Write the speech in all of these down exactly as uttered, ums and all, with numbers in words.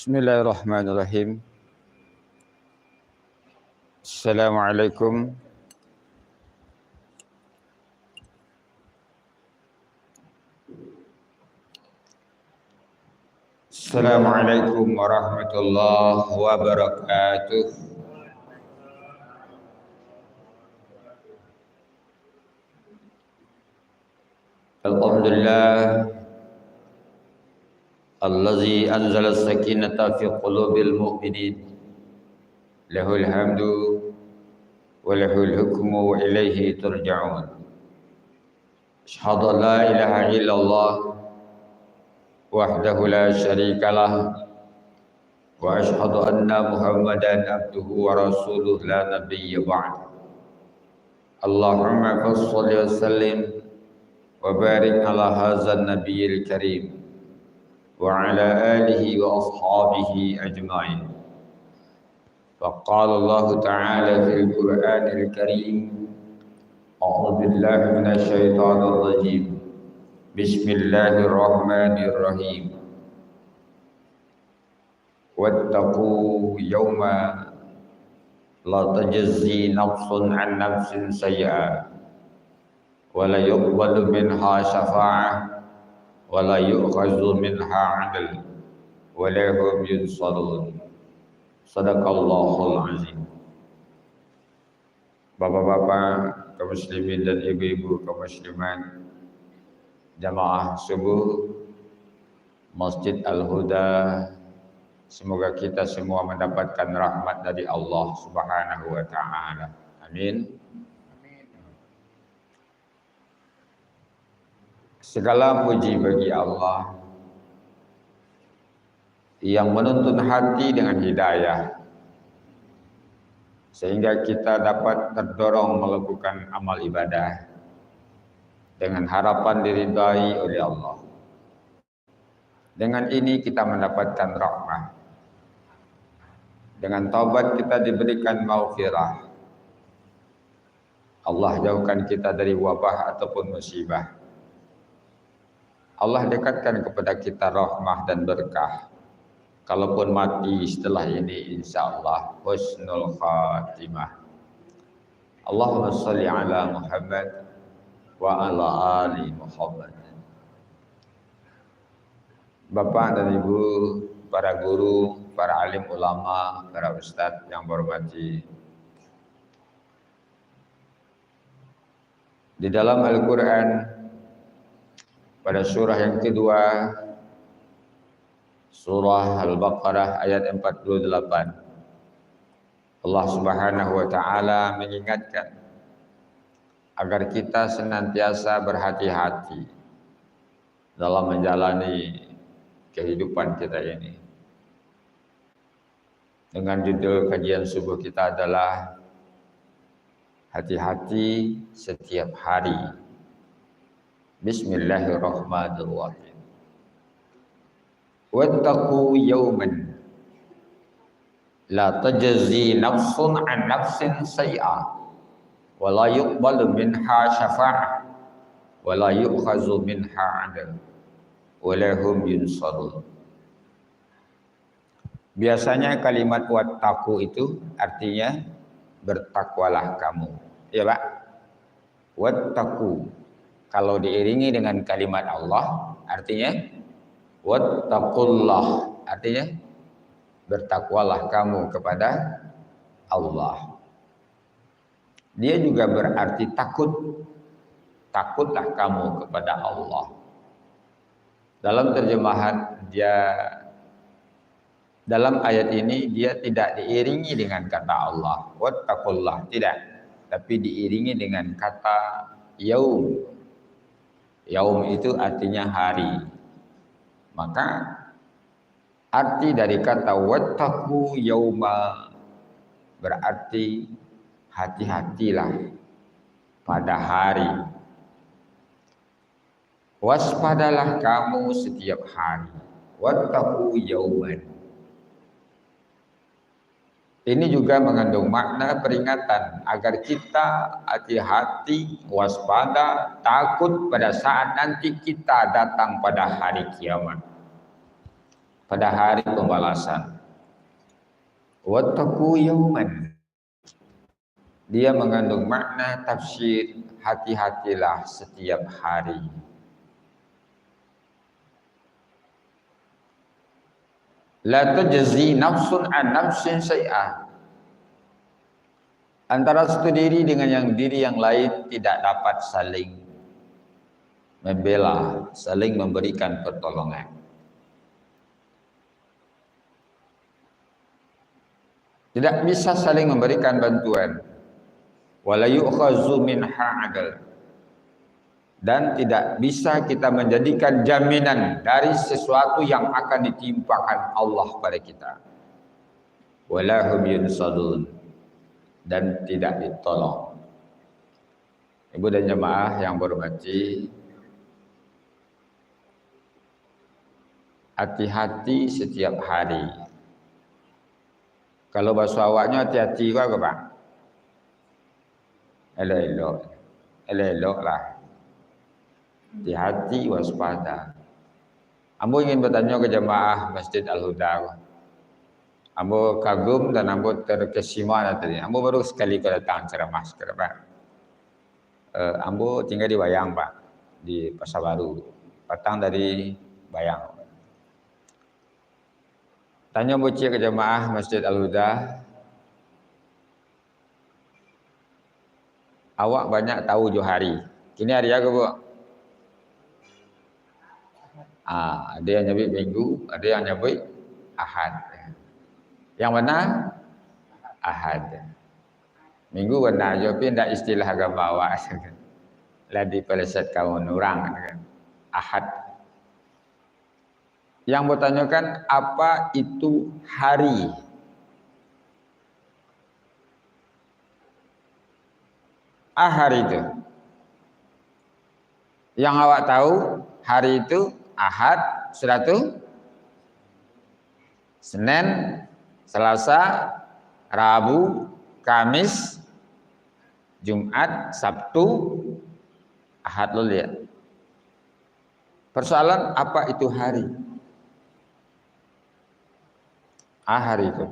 Bismillahirrahmanirrahim. Assalamualaikum. Assalamualaikum warahmatullahi wabarakatuh. Alhamdulillah, allazi anzala sakinata fi qulubil mu'minin. Lahul hamdu wa lahul hukmu wa ilaihi turja'un. Asyhadu an la ilaha illallah wahdahu la syarikalah, wa asyhadu anna Muhammadan abduhu wa rasuluh la nabiyya ba'dah. Allahumma fasholli wa sallim wa barik ala hadzan nabiyil karim wa ala alihi wa ashabihi ajmain. Wa qala Allahu ta'ala fil Qur'anil Karim, a'udzu billahi minasy syaithanir rajim. Bismillahirrahmanirrahim. Wattaqu yawma la tajzi nafsun an nafsin syai'a, wa la yuqbalu minha syafa'ah, wa la yu'khazu minha 'adl, wa la hum yunsarun. Sadaqallahul azim. Bapak-bapak kaum muslimin dan ibu-ibu kaum muslimat, jamaah subuh Masjid Al-Huda, semoga kita semua mendapatkan rahmat dari Allah Subhanahu wa Ta'ala. Amin. Segala puji bagi Allah yang menuntun hati dengan hidayah, sehingga kita dapat terdorong melakukan amal ibadah dengan harapan diridai oleh Allah. Dengan ini kita mendapatkan rahmat. Dengan taubat kita diberikan maghfirah. Allah jauhkan kita dari wabah ataupun musibah. Allah dekatkan kepada kita rahmah dan berkah. Kalaupun mati setelah ini, insya Allah husnul khatimah. Allahumma shalli ala Muhammad wa ala ali Muhammad. Bapak dan Ibu, para guru, para alim ulama, para ustaz yang berhormati. Di dalam Al-Quran, pada surah yang kedua, surah Al-Baqarah ayat empat puluh delapan, Allah Subhanahu wa Ta'ala mengingatkan agar kita senantiasa berhati-hati dalam menjalani kehidupan kita ini. Dengan judul kajian subuh kita adalah Hati-hati Setiap Hari. Bismillahirrahmanirrahim. Wattaqu yawman la tajzi nafsun an nafsin syai'a, wa la yuqbalu minha syafa'ah, wa la yu'khazu minha 'adl, wa la hum yunsarun. Biasanya kalimat wattaqu itu artinya bertakwalah kamu. Iya, Pak? Wattaqu. Kalau diiringi dengan kalimat Allah, artinya wattaqullah. Artinya bertakwalah kamu kepada Allah. Dia juga berarti takut. Takutlah kamu kepada Allah. Dalam terjemahan dia, dalam ayat ini dia tidak diiringi dengan kata Allah, wattaqullah, tidak. Tapi diiringi dengan kata yaum. Yaum itu artinya hari. Maka arti dari kata wattaqu yauma berarti hati-hatilah pada hari. Waspadalah kamu setiap hari. Wattaqu yauman. Ini juga mengandung makna peringatan agar kita hati-hati, waspada, takut pada saat nanti kita datang pada hari kiamat. pada hari pembalasan. Wattaqu yauman. Dia mengandung makna tafsir, hati-hatilah setiap hari. La tajzi nafsun an nafsin syai'a. Antara satu diri dengan yang diri yang lain tidak dapat saling membela, saling memberikan pertolongan. Tidak bisa saling memberikan bantuan. Wala yu'khazu minha adl. Dan tidak bisa kita menjadikan jaminan dari sesuatu yang akan ditimpakan Allah pada kita. Wala hum yunsarun. Dan tidak ditolong. Ibu dan jamaah yang berhormati, hati-hati setiap hari. Kalau baso awaknyo hati-hati ko apo, Pak? Elok-elok. Elok-elok lah. Hati-hati, waspada. Ambo ingin batanyo ka jamaah Masjid Al-Huda ko. Ambo kagum dan ambo terkesima tadi. Ambo baru sakali ko datang ceramah sakali, Pak. Eh, ambo tingga di Bayang, Pak, di Pasar Baru. Patang dari Bayang. Tanyo ambo ciek ka jamaah Masjid Al-Huda, "Awak banyak tahu jo hari. Kini hari apo, Bu?" Ah, ada yang nyabuik Minggu, ada yang nyabuik Ahad. Yang bana? Ahad. Minggu bana juo, tapi ndak istilah agama awak. Lah dipelesetkan urang, kan. Ahad. Yang bertanyakan, apa itu hari? Ahad itu. Yang awak tahu, hari itu Ahad, sudah tu Senin, Selasa, Rabu, Kamis, Jumat, Sabtu, Ahad lo liek. Persoalan, apa itu hari? Ahad itu.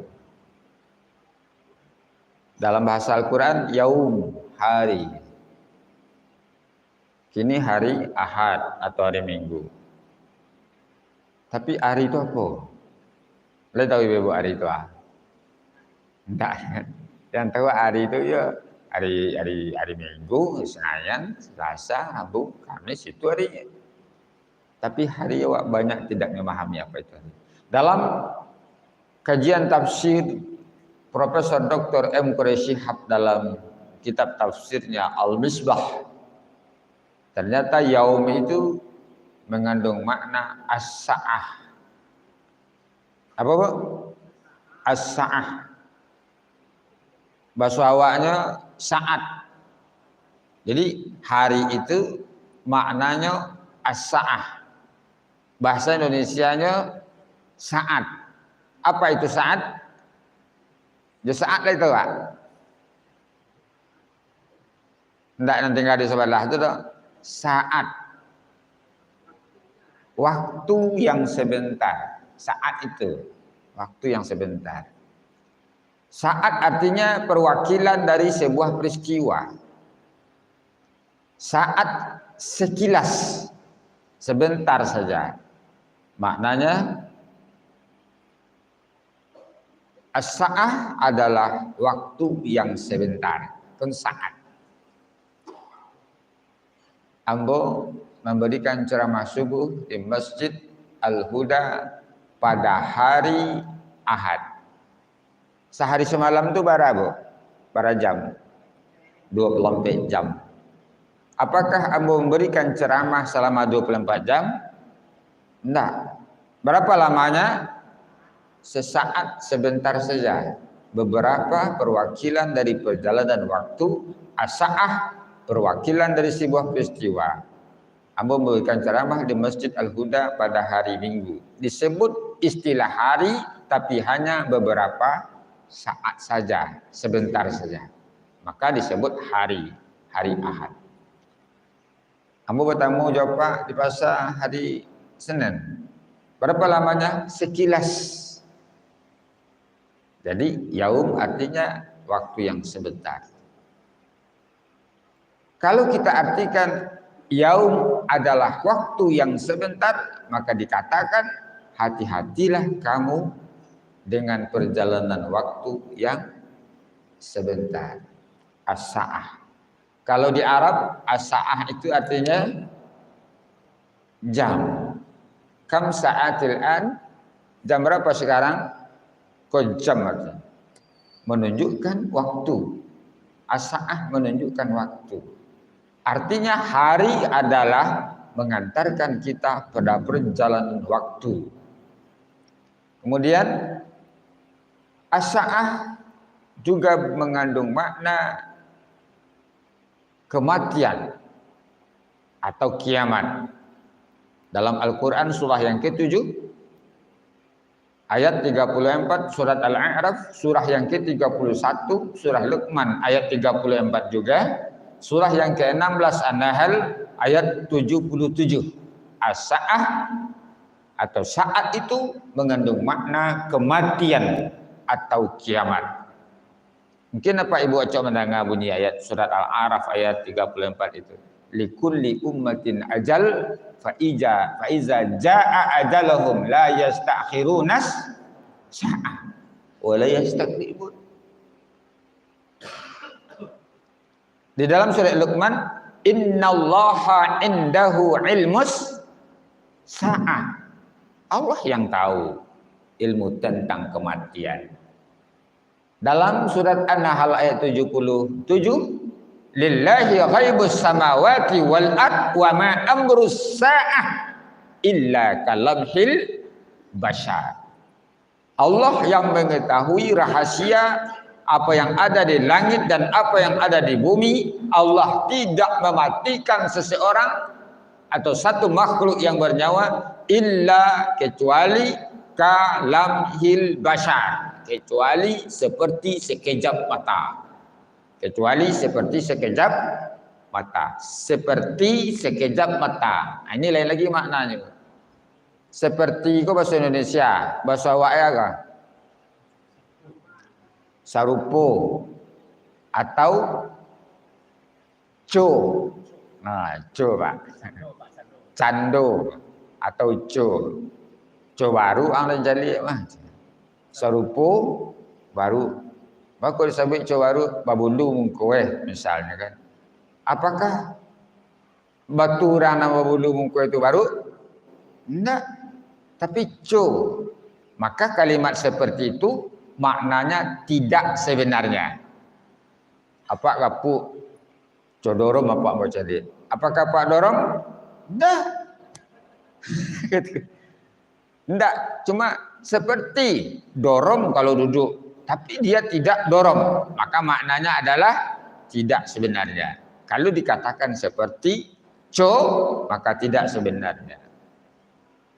Dalam bahasa Al-Quran, yaum, hari. Kini hari Ahad atau hari Minggu. Tapi hari itu apo? Lai tahu ibu-ibu hari itu, ah? Ndak. Yang tahu hari itu, ya, hari, hari, hari Minggu, Senin, Selasa, Rabu, Kamis, itu harinya. Tapi hari awak banyak tidak memahami apa itu hari. Dalam kajian tafsir Profesor Doktor M Quraish Shihab dalam kitab tafsirnya Al-Misbah, ternyata yaum itu mengandung makna as-sa'ah. Apa, Bu? As-sa'ah. Baso awaknyo saat. Jadi, hari itu maknanyo as-sa'ah. Bahasa Indonesianyo saat. Apa itu saat? Jo saat lah itu, Pak. Ndak nan tingga di sabalah tu doh. Saat. Waktu yang sebentar. Saat itu. Waktu yang sebentar. Saat artinya perwakilan dari sebuah peristiwa. Saat sekilas, sebentar saja. Maknanya, as-sa'ah adalah waktu yang sebentar, kan saat. Ambo memberikan ceramah subuh di Masjid Al-Huda pada hari Ahad. Sahari samalam tu bara, Bu? Bara jam? Dua puluh empat jam. Apakah ambo memberikan ceramah selama dua puluh empat jam? Ndak. Berapa lamanya? Sesaat, sebentar saja. Beberapa perwakilan dari perjalanan waktu, as-sa'ah, perwakilan dari sebuah peristiwa. Ambo memberikan ceramah di Masjid Al-Huda pada hari Minggu. Disebut istilah hari, tapi hanya beberapa saat saja, sebentar saja. Maka disebut hari, hari Ahad. Ambo batamu jo Apak di pasa hari Senin. Berapa lamanya? Sekilas. Jadi, yaum artinya waktu yang sebentar. Kalau kita artikan yaum adalah waktu yang sebentar, maka dikatakan, "Hati-hatilah kamu dengan perjalanan waktu yang sebentar." As-sa'ah. Kalau di Arab, as-sa'ah itu artinya jam. Kam sa'atil an? Jam berapa sekarang? Ko jam artinya. Menunjukkan waktu. As-sa'ah menunjukkan waktu. Artinya hari adalah mengantarkan kita pada perjalanan waktu. Kemudian, as-sa'ah juga mengandung makna kematian atau kiamat. Dalam Al-Quran surah yang ketujuh, ayat tiga puluh empat, surat Al-A'raf, surah yang ketiga puluh satu, surah Luqman ayat tiga puluh empat juga, surah yang keenam belas An-Nahl ayat tujuh puluh tujuh. As-sa'ah atau saat itu mengandung makna kematian atau kiamat. Mungkin Bapak Ibu acok mandanga bunyi ayat surat Al-A'raf ayat tiga puluh empat itu. "Likulli ummatin ajal, fa ija, fa iza jaa ajalahum la yasta'khiruna sa'ah wa la yastaqdimun." Di dalam surat Luqman, "Innallaha indahu ilmus sa'ah." Allah yang tahu ilmu tentang kematian. Dalam surat An-Nahl ayat tujuh puluh tujuh, "Lillahi ghaibus samawati wal ard wa ma amrus sa'ah illa kalamhil bashar." Allah yang mengetahui rahasia apa yang ada di langit dan apa yang ada di bumi. Allah tidak mematikan seseorang atau satu makhluk yang bernyawa, illa, kecuali, kalamhil bashar, kecuali seperti sekejap mata. Kecuali seperti sekejap mata. Seperti sekejap mata. Nah, ini lain lagi maknanya. Seperti ko bahasa Indonesia, bahasa awak ya ka? Sarupo atau co. Nah, co, Pak. Cando atau co. Co baru ang lain caliak mah. Sarupo baru. Mako disabuik co baru, babulu mungko eh, misalnya kan. Apakah batu urang nan babulu mungko itu baru? Indak. Tapi co. Maka kalimat seperti itu maknanya tidak sebenarnya. Apak gapuk, co dorom apak bacaliak. Apakah apak dorom? Dah. Ndak, cuma seperti dorom kalau duduk, tapi dia tidak dorom, maka maknanya adalah tidak sebenarnya. Kalau dikatakan seperti co, maka tidak sebenarnya.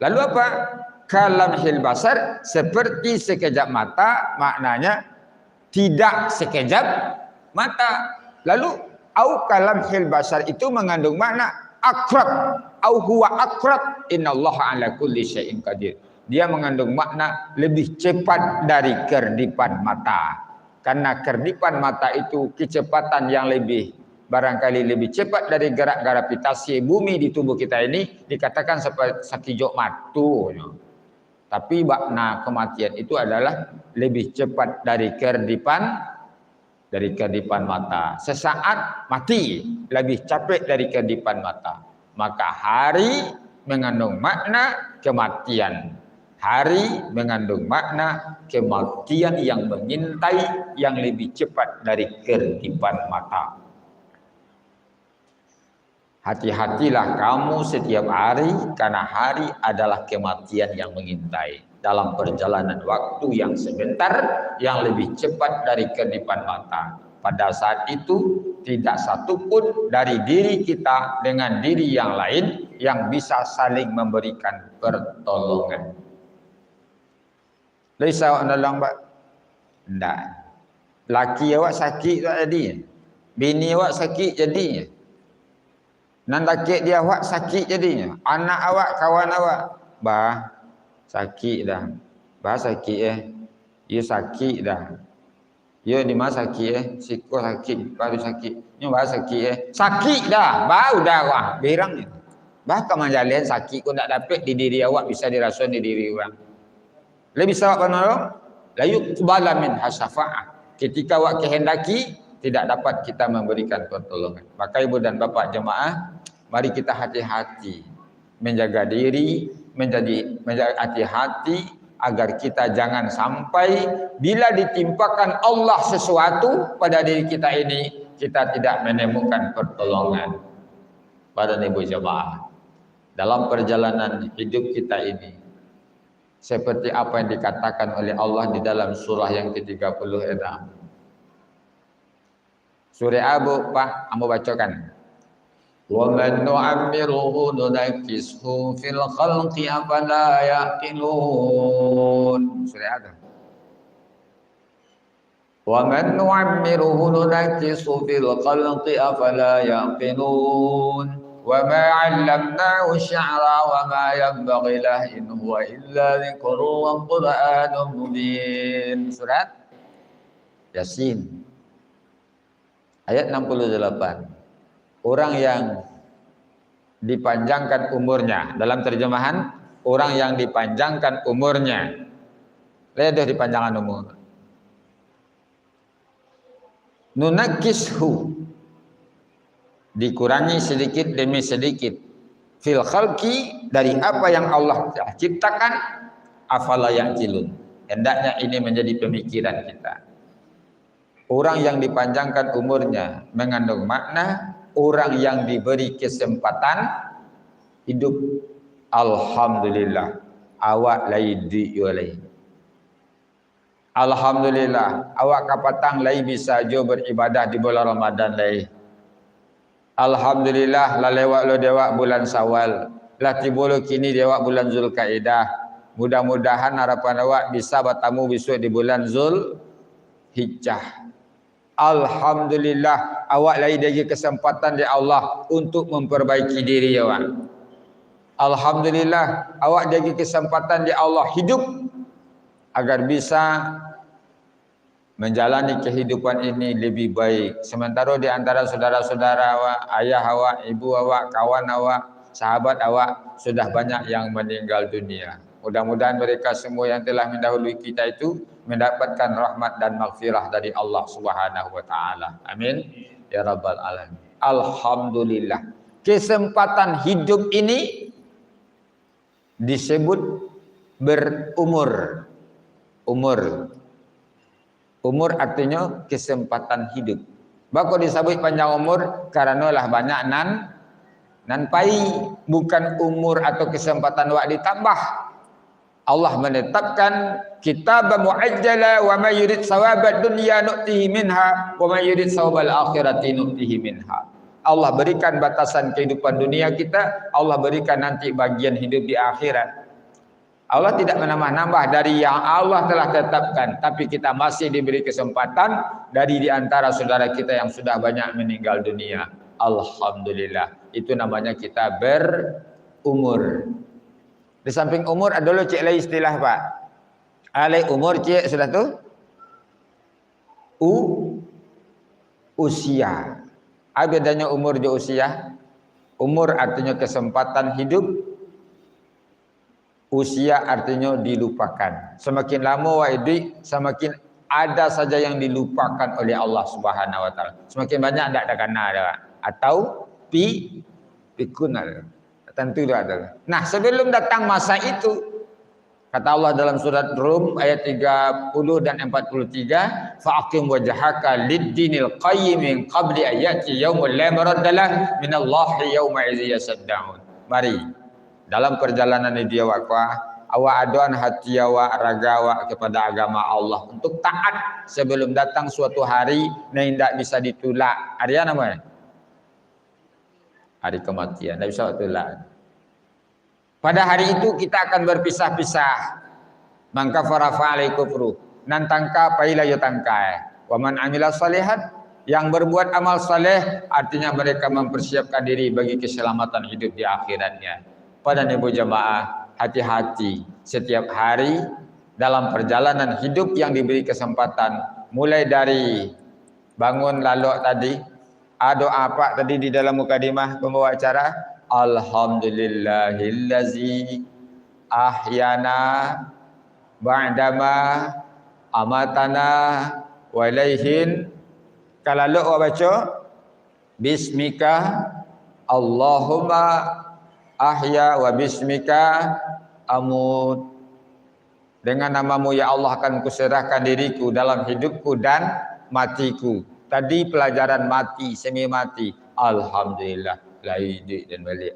Lalu apa? Kalamhil basar, seperti sekejap mata, maknanya tidak sekejap mata. Lalu, au kalamhil basar itu mengandung makna akrab, au huwa akrab, innallaha ala kulli syai'in qadir. Dia mengandung makna lebih cepat dari kerdipan mata. Karena kerdipan mata itu kecepatan yang lebih, barangkali lebih cepat dari gerak gravitasi bumi di tubuh kita ini, dikatakan sepa-, sakijok mato nyo. Tapi makna kematian itu adalah lebih cepat dari kerdipan, dari kerdipan mata. Sesaat mati, lebih capek dari kerdipan mata. Maka hari mengandung makna kematian. Hari mengandung makna kematian yang mengintai yang lebih cepat dari kerdipan mata. Hati-hatilah kamu setiap hari, karena hari adalah kematian yang mengintai. Dalam perjalanan waktu yang sebentar, yang lebih cepat dari kedipan mata. Pada saat itu, tidak satu pun dari diri kita dengan diri yang lain yang bisa saling memberikan pertolongan. Lai sa awak nolong, Pak? Ndak. Laki awak sakik tu jadi. Bini awak sakik jadi. Nan dakek di awak sakik jadi. Anak awak, kawan awak. Bah, Sakik dah. Bah sakik eh. Iyo sakik dah. Iyo di ma sakik eh. Siko sakik, baru sakik. Nyo bah sakik eh. Sakik dah. Baru dah wah. Berang je. Bah ka manjalehan sakik ko ndak dapek di diri awak bisa diraso di diri urang. Lai bisa awak panolong? La yuqbala minha syafa'ah. Ketika awak kehendaki, tidak dapat kita memberikan pertolongan. Maka ibu dan bapak jemaah, mari kita hati-hati menjaga diri, menjadi, menjadi hati-hati agar kita jangan sampai bila ditimpakan Allah sesuatu pada diri kita ini, kita tidak menemukan pertolongan. Pada ibu jemaah, dalam perjalanan hidup kita ini, seperti apa yang dikatakan oleh Allah di dalam surah yang ketiga puluh enam. Surah apa, Pak? Ambo bacakan. "Wa man nu'ammirhu nunakkishu fil khalqi afala ya'qilun." Surah apa? "Wa man nu'ammirhu nunakkishu fil khalqi afala ya'qilun. Wa ma 'allamnahu syi'ra wa ma yanbaghi lah, in huwa illa dzikrun wa Qur'anun mubin." Surat Yasin. Ayat enam puluh delapan. Orang yang dipanjangkan umurnya, dalam terjemahan, orang yang dipanjangkan umurnya. Lai doh dipanjangkan umur. Nunakkishu, dikurangi sedikit demi sedikit. Fil khalqi, dari apa yang Allah telah ciptakan, afala ya'qilun. Hendaknya ini menjadi pemikiran kita. Orang yang dipanjangkan umurnya mengandung makna orang yang diberi kesempatan hidup. Alhamdulillah, awak lai iduik juo lai. Alhamdulillah, awak kapatang lai bisa juo baribadah di bulan Ramadan lai. Alhamdulillah, lah lewat lo dek awak bulan Syawal. Lah tibo lo kini dek awak bulan Zulkaidah. Mudah-mudahan harapan awak bisa batamu bisuak di bulan Zulhijjah. Alhamdulillah, awak lai diagiah kesempatan dek Allah untuk memperbaiki diri awak. Alhamdulillah, awak diagiah kesempatan dek Allah hidup agar bisa menjalani kehidupan ini lebih baik. Sementara di antara saudara-saudara awak, ayah awak, ibu awak, kawan awak, sahabat awak, sudah banyak yang meninggal dunia. Mudah-mudahan mereka semua yang telah mendahului kita itu mendapatkan rahmat dan maghfirah dari Allah Subhanahu wa Ta'ala. Amin. Ya Rabbal Alamin. Alhamdulillah. Kesempatan hidup ini disebut berumur. Umur. Umur artinyo kesempatan hidup. Baa kok disabuik panjang umur? Karano lah banyak nan, nan pai. Bukan umur atau kesempatan wak ditambah. Allah menetapkan, "Kitaban muajjala, wa may yurid sawabad dunya nu'tihi minha, wa may yurid sawabal akhirati nu'tihi minha." Allah berikan batasan kehidupan dunia kita, Allah berikan nanti bagian hidup di akhirat. Allah tidak menambah-nambah dari yang Allah telah tetapkan, tapi kita masih diberi kesempatan dari di antara saudara kita yang sudah banyak meninggal dunia. Alhamdulillah. Itu namanya kita berumur. Di samping umur, ado lo ciek lai istilah, Pak. Alai umur ciek sudah tu? U-, usia. Apo bedanyo umur jo usia? Umur artinyo kesempatan hidup, usia artinyo dilupakan. Samakin lamo awak iduik, samakin ada saja yang dilupakan oleh Allah Subhanahu wa Ta'ala. Samakin banyak ndak takana dek awak. Atau pi-, pikun lah. Tantu tu ado. Nah, sebelum datang masa itu, kata Allah dalam surat Rum ayat tiga puluh dan empat puluh tiga, "Fa aqim wajhaka lid-dinil qayyim min qabli an ya'tiya yaumun la maradda lahu minallahi yauma idzin yasaddaun." Mari, dalam perjalanan hidup awak ko, awak adoan hati awak, raga awak kepada agama Allah untuk taat sebelum datang suatu hari nan indak bisa ditulak. Hari apo namo? Hari kematian, ndak bisa awak tulak. Pada hari itu kita akan berpisah-pisah. "Man kafara fa alaihi kufru." Nan tangka, pailah jo tangka. "Wa man amila salihan," yang berbuat amal saleh, artinya mereka mempersiapkan diri bagi keselamatan hidup di akhiratnya. Pada ibu jamaah, Hati-hati setiap hari dalam perjalanan hidup yang diberi kesempatan, mulai dari bangun lalok tadi, ado apak tadi di dalam mukadimah pembawa acara, "Alhamdulillahillazi ahyana ba'dama amatana wa ilaihin." Ka lalok awak baco, "Bismika Allahumma ahya wa bismika amut." Dengan nama-Mu, ya Allah, akan kuserahkan diriku dalam hidupku dan matiku. Tadi pelajaran mati, semi mati. Alhamdulillah, lai iduik den baliak.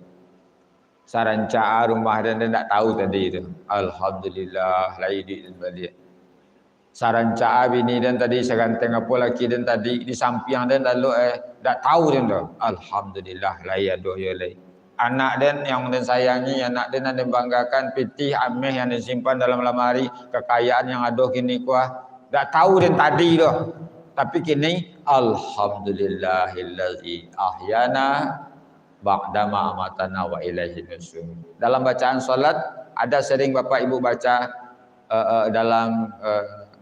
Sarancak rumah den, den ndak tahu tadi tu. Alhamdulillah, lai iduik den baliak. Sarancak bini den tadi, saganteng apo laki den tadi, di sampiang den lalok, eh, ndak tahu den tu. Alhamdulillah, lai ado yo lai. Anak den yang den sayangi, anak den yang den banggakan, pitih ameh yang den simpan dalam lamari, kakayaan yang ado kini ko, ah, ndak tahu den tadi tu. Tapi kini, "Alhamdulillahillazi ahyana ba'dama amatana wa ilaihin nusyur." Dalam bacaan salat, ada sering Bapak Ibu baca, eh, eh, dalam, eh,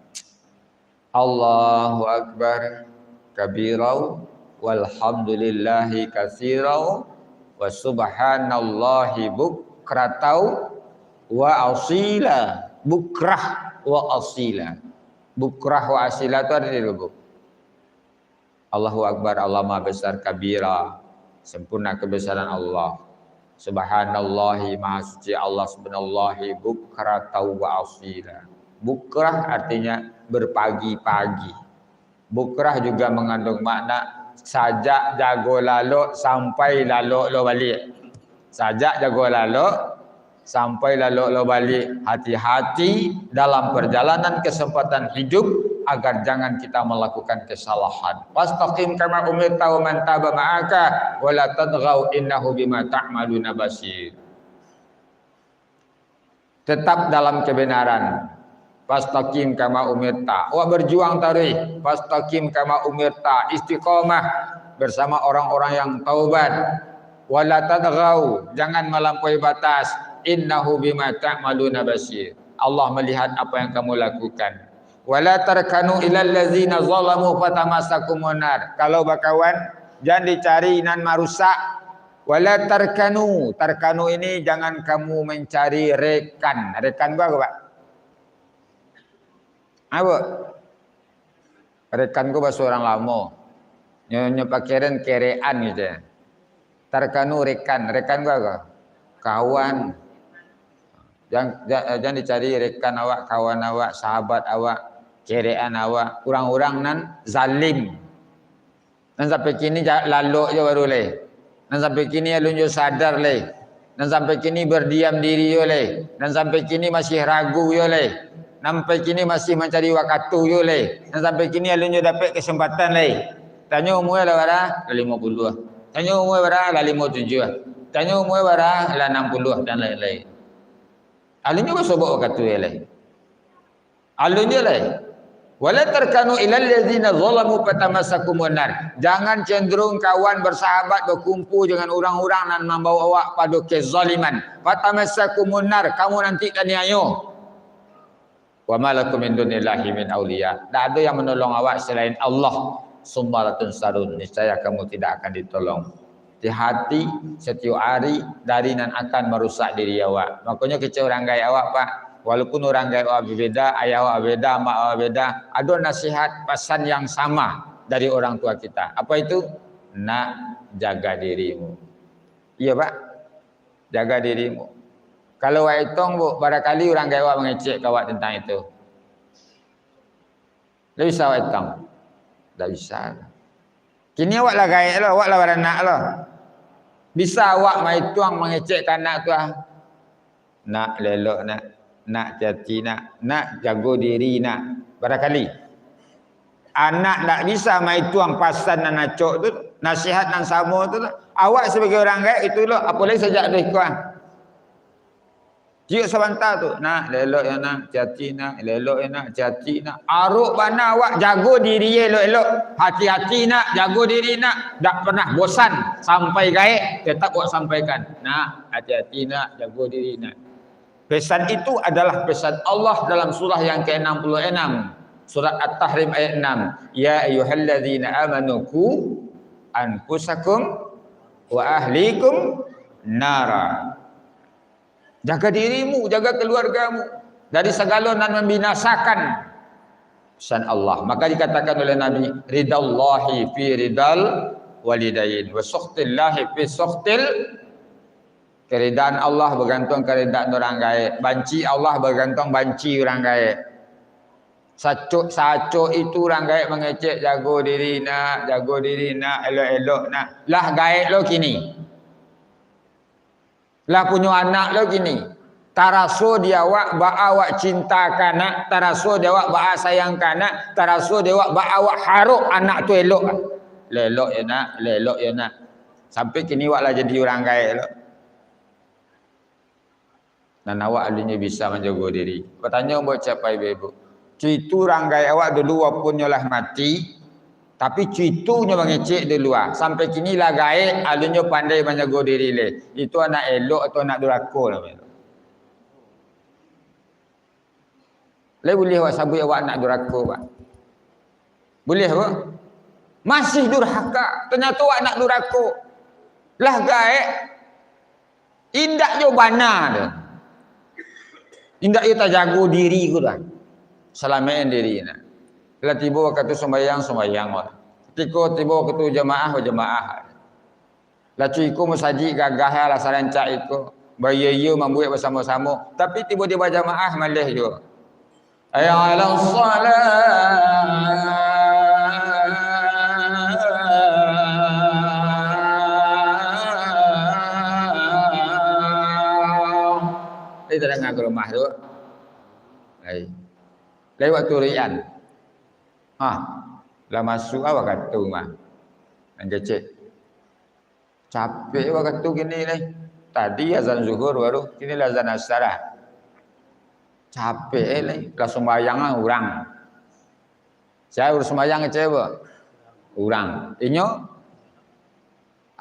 "Allahu Akbar kabirau, walhamdulillahi katsirau, wa subhanallahi bukratau wa asila." Bukrah wa asila. Bukrah wa asila tu ada di lubuk. "Allahu Akbar, Allah Maha Besar kabira, sempurna kebesaran Allah. Subhanallahi, Maha Suci Allah, subhanallahi, bukratau wa asila." Bukrah artinya berpagi-pagi. Bukrah juga mengandung makna sajak jago lalok sampai lalok lo baliak. Sajak jago lalok sampai lalok lo baliak. Hati-hati dalam perjalanan kesempatan hidup agar jangan kita melakukan kesalahan. "Fastaqim kama umirta wa man taba ma'aka, wa la tatghaw innahu bima ta'maluna basir." Tetap dalam kebenaran. "Fastaqim kama umirta." Awak berjuang taruih. "Fastaqim kama umirta." Istiqomah bersama orang-orang yang taubat. "Wa la tatghaw." Jangan melampaui batas. "Innahu bima ta'maluna basir." Allah melihat apa yang kamu lakukan. "Wa la tarkanu ilal ladzina zalamu fatamassakumun nar." Kalau bakawan, jan dicari nan marusak. "Wa la tarkanu." Tarkanu ini jangan kamu mencari rekan. Rekan tu apo, Pak? Apo? Rekan ko bahaso urang lamo. Nyo, nyo pakaian kerekan gitu ya. Tarkanu rekan. Rekan ko apo? Kawan. Jan, jan, jan dicari rekan awak, kawan awak, sahabat awak, kerekan awak, urang-urang nan zalim. Nan sampai kini ja-, lalok jo baru lai. Nan sampai kini alun jo sadar lai. Nan sampai kini berdiam diri jo lai. Nan sampai kini masih ragu jo lai. Nan sampai kini masih mancari wakatu jo lai. Nan sampai kini alun jo dapek kesempatan lai. Tanyo umua lah bara? Lah limo puluah. Tanyo umua bara? Lah limo tujuah. Tanyo umua bara? Lah anam puluah dan lain-lain. Alun jo basobok wakatu lai. Alun jo lai. "Wala tarkanu ilal ladzina zalamu fatamassakumun nar." Jangan cenderung kawan bersahabat, berkumpul dengan urang-urang nan mambawa awak pado kezaliman. "Fatamassakumun nar," kamu nanti taniayo. "Wa ma lakum min dunillahi min auliya." Tidak ada yang menolong awak selain Allah. "Summa la tunsarun." Niscaya kamu tidak akan ditolong. Hati-hati setiap hari dari nan akan marusak diri awak. Makonyo kecek urang gaek awak, Pak. Walaupun urang gaek awak bebeda, ayah awak beda, mak awak beda, ado nasihat pasan yang sama dari orang tua kita. Apa itu? Nak, jaga dirimu. Iya, Pak. Jaga dirimu. Kalau awak itong, Bu, barangkali urang gaek awak mangecek ka awak tentang itu. Ndak bisa awak itong. Ndak bisa. Kini awak lah gaek lo, awak lah baranak lo. Bisa awak maituang mangecek ka anak tu ah. Nak, elok nak. Nak, hati-hati nak. Nak, jago diri nak. Barangkali. Anak ndak bisa maituang pasan nan acok tu, nasihat nan samo tu. Awak sabagai urang gaek itu lo, apo lai sajak dari iko ah. Ciek sabanta tu, "Nak, elok-elok yo nak, hati-hati nak, elok-elok yo nak, hati-hati nak." Arok bana awak jago diri elok-elok. "Hati-hati nak, jago diri nak." Ndak pernah bosan, sampai gaek, tetap awak sampaikan. "Nak, hati-hati nak, jago diri nak." Pesan itu adalah pesan Allah dalam surah yang keenam puluh enam, surat At-Tahrim ayat enam, "Ya ayyuhalladzina amanu qu anfusakum wa ahlikum nara." Jaga dirimu, jaga keluargamu dari sagalo nan mambinasakan. Pesan Allah. Maka dikatakan oleh Nabi, "Ridallahi fi ridal walidain, wa sukhtillahi fi sukhtil." Keridaan Allah bagantuang karidaan urang gaek, banci Allah bagantuang banci urang gaek. Sacok-sacok itu urang gaek mangecek, "Jago diri nak, jago diri nak, elok-elok nak." Lah gaek lo kini. Lah punyo anak lo kini. Taraso di awak baa awak cintakan anak, taraso di awak baa sayangkan anak, taraso di awak baa awak harok anak tu elok. Lelok yo nak, lelok yo nak. Sampai kini awak lah jadi urang gaek lo. Nan awak alunnyo bisa manjago diri. Batanyo buek ciek ibu-ibu. Cuitu urang gaek awak dulu, walaupun nyo lah mati, tapi cuitunyo mangecek dulu ah. Sampai kini lah gaek, alunnyo pandai manjago diri leh. Itu anak elok atau anak durako namonyo? Lai buliah awak sabuik awak anak durako, Pak? Buliah, Pak? Masih durhaka. Tanyato awak anak durako. Lah gaek. Indak jo bana tu. Indak jo tajago diri ko doh. Salamaik diri nah. Lah tibo wakatu sumbayang, sumbayang wak. Kutiko tibo wakatu jamaah, bajamaah. Lah cubo iko musajik gagah lah sarancak iko. Baiyo-iyo mambuek basamo-samo. Tapi tibo di bajamaah maleh juo. Hayya 'alas shalah. Lai tadanga ka rumah tu. Lai. Lai wakatu rian. Ha, lah masuak awak katu mah. Nan kecek. Capek wakatu kini lai. Tadi azan zuhur baru, kini lah azan asar lah. Capek lai, lah sumbayang lah urang. Sia urang sumbayang kecek apo? Urang. Inyo,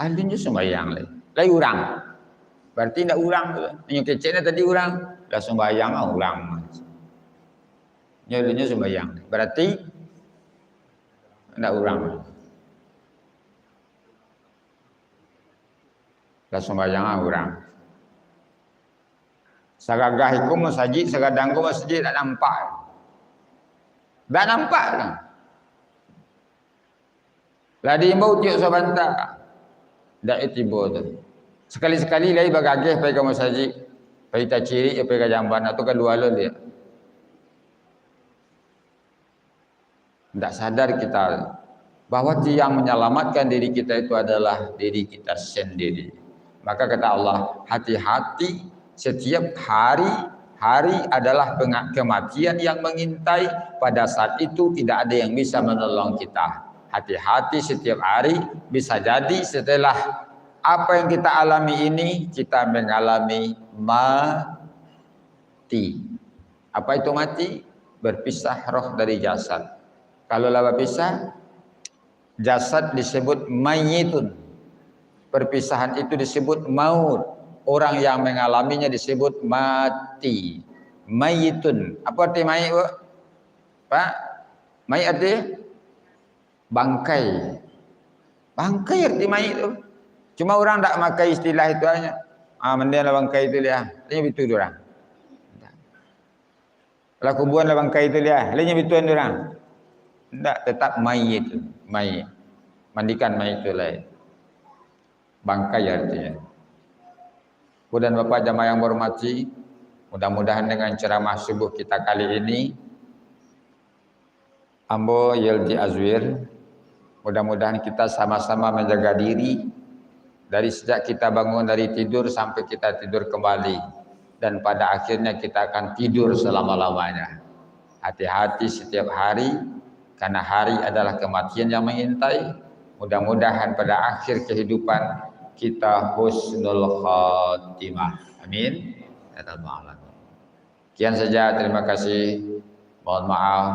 alunnyo sumbayang lai. Lai urang. Berarti indak urang tu. Inyo keceknyo tadi urang. Lah sumbayang lah urang. Inyo alunnyo sumbayang. Berarti indak urang. Lah sumbayang ah urang. Sagagah iko masajik, sagadang ko masajik, dak nampak. Dak nampak lah. Lah diimbau tiok sabanta. Dak tibo tu. Sakali-sakali lai bagageh pai ka masajik. Pai tacirik, pai ka jamban, atau kalua lo liak. Ndak sadar kita bahwa yang menyelamatkan diri kita itu adalah diri kita sendiri. Maka kata Allah, hati-hati, setiap hari, hari adalah penga-, kematian yang mengintai. Pada saat itu tidak ada yang bisa menolong kita. Hati-hati setiap hari, bisa jadi setelah apa yang kita alami ini, kita mengalami mati. Apa itu mati? Berpisah roh dari jasad. Kalau lah berpisah, jasad disebut mayitun. Perpisahan itu disebut maut. Orang yang mengalaminya disebut mati. Mayitun. Apa arti mayit, Bu? Pak? Mayit arti? Bangkai. Bangkai arti mayit tu. Cuma urang dak makai istilah itu aja. Ah, mandilah bangkai tu liak. Tanya betul urang. Lah kubuanlah bangkai tu liak. Lainnya betul urang. Ndak, tetap mayit tu. Mayit. Mandikan mayit tu lai. Bangkai artinya. Bu dan Bapak jamaah yang berhormati, mudah-mudahan dengan ceramah subuh kita kali ini, ambo Yeldi Azwir, mudah-mudahan kita sama-sama menjaga diri dari sejak kita bangun dari tidur sampai kita tidur kembali, dan pada akhirnya kita akan tidur selama-lamanya. Hati-hati setiap hari, karena hari adalah kematian yang mengintai. Mudah-mudahan pada akhir kehidupan kita husnul khatimah. Amin. Ya Rabbal Alamin. Sekian saja, terima kasih. Mohon maaf.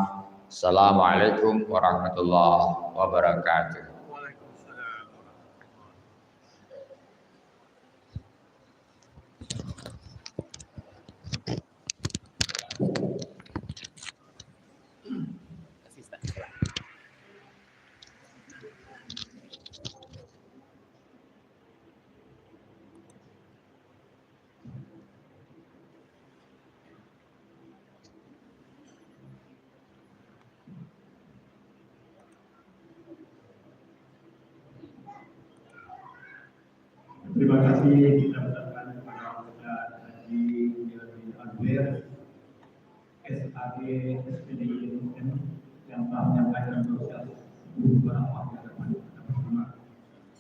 Assalamualaikum warahmatullahi wabarakatuh. Terima kasih kita ucapkan kepada Ustaz Haji Yadi Alwer, S A D, S P D I M, yang telah menyampaikan doa beberapa hadapan kita bersama.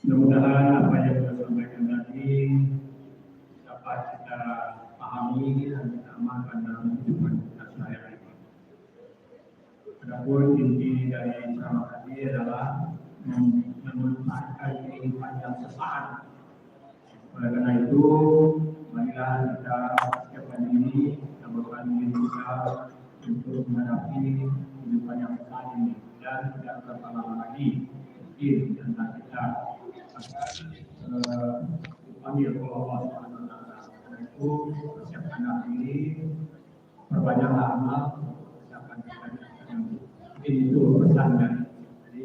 Mudah-mudahan apa yang beliau sampaikan tadi dapat kita pahami dan kita amalkan dalam kehidupan kita sehari-hari. Adapun inti dari ceramah tadi adalah mem-, memanfaatkan kehidupan yang sesaat. Oleh karena itu, marilah kita persiapkan diri, tambahkan diri kita untuk menghadapi kehidupan yang sesaat ini dan tidak terhalang lagi. Mungkin di antara kita akan, eh, dipanggil oleh Allah Subhanahu wa Taala. Karena itu, persiapkanlah diri, perbanyaklah amal, persiapkan kita. Mungkin itu pesan dari saya. Jadi,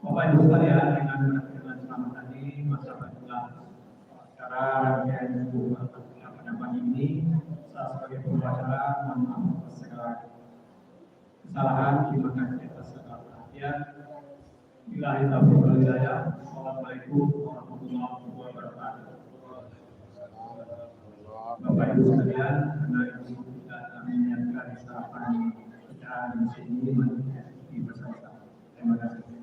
Bapak Ibu sekalian, dengan, dengan ceramah tadi, maka itulah acara rangkaian buku pada pagi ini. Saya sebagai pembawa acara, mohon maaf atas segala kesalahan. Terima kasih atas segala perhatian. Billahi taufiq wal hidayah. Assalamualaikum warahmatullahi wabarakatuh. Bapak Ibu sekalian, karena itu kita akan menyiapkan sarapan kita di sini, mari kita ikuti bersama-sama. Terima kasih.